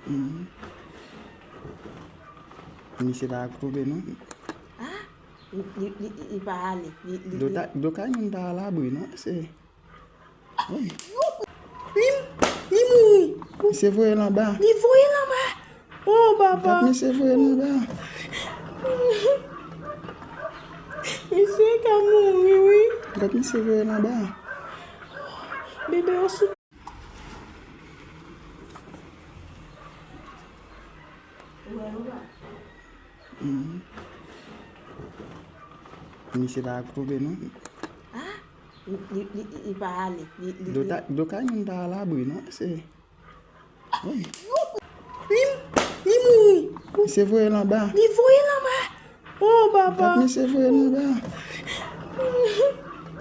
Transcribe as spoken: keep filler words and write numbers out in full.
Mhm. Misye pa twonpe non. Ah, li, li, li, li pa ale. Li, li, do li ta, do kay moun pa alabri non. Se Li, li mouri. Misye voye l anba. Li voye l anba. Oh, papa. Gad misye voye l anba. Misye ka mouri, wi. Gad misye voye l anba. Bebe yo sou. Mhm. Misye pa twonpe non. Ah, li, li, li, li pa ale. Li, li, do ta, do kay moun pa alabri non. Se Li, li mouri. Misye voye l anba. Li voye l anba. Oh, papa. Gad misye voye l anba.